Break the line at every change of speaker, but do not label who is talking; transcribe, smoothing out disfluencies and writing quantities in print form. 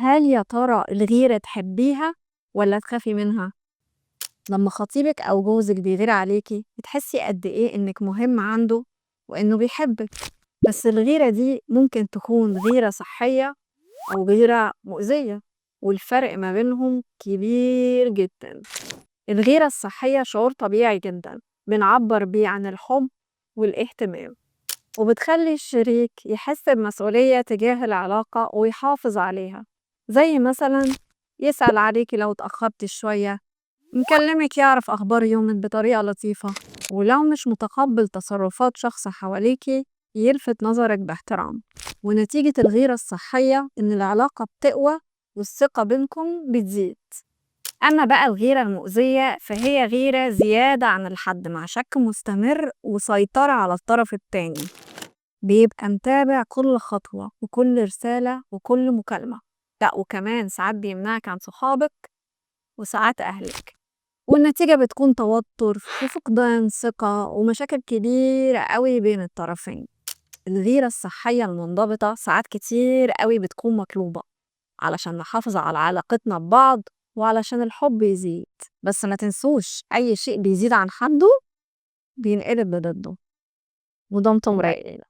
هل يا ترى الغيرة تحبيها ولا تخافي منها؟ لما خطيبك أو جوزك بيغير عليكي بتحسي قد إيه إنك مهم عنده وإنه بيحبك، بس الغيرة دي ممكن تكون غيرة صحية أو غيرة مؤذية، والفرق ما بينهم كبير جدا. الغيرة الصحية شعور طبيعي جدا بنعبر بيه عن الحب والاهتمام، وبتخلي الشريك يحس بمسؤولية تجاه العلاقة ويحافظ عليها، زي مثلا يسأل عليكي لو اتأخرتي شوية، مكلمك يعرف أخبار يومك بطريقة لطيفة، ولو مش متقبل تصرفات شخص حواليكي يلفت نظرك باحترام. ونتيجة الغيرة الصحية إن العلاقة بتقوى والثقة بينكم بتزيد. أما بقى الغيرة المؤذية فهي غيرة زيادة عن الحد مع شك مستمر وسيطرة على الطرف التاني، بيبقى متابع كل خطوة وكل رسالة وكل مكالمة، لا وكمان ساعات بيمنعك عن صحابك وساعات أهلك، والنتيجة بتكون توتر وفقدان ثقة ومشاكل كبيرة قوي بين الطرفين. الغيرة الصحية المنضبطة ساعات كتير قوي بتكون مطلوبة علشان نحافظ على علاقتنا ببعض وعلشان الحب يزيد، بس ما تنسوش أي شيء بيزيد عن حده بينقلب لضده. ودمتم رايقين.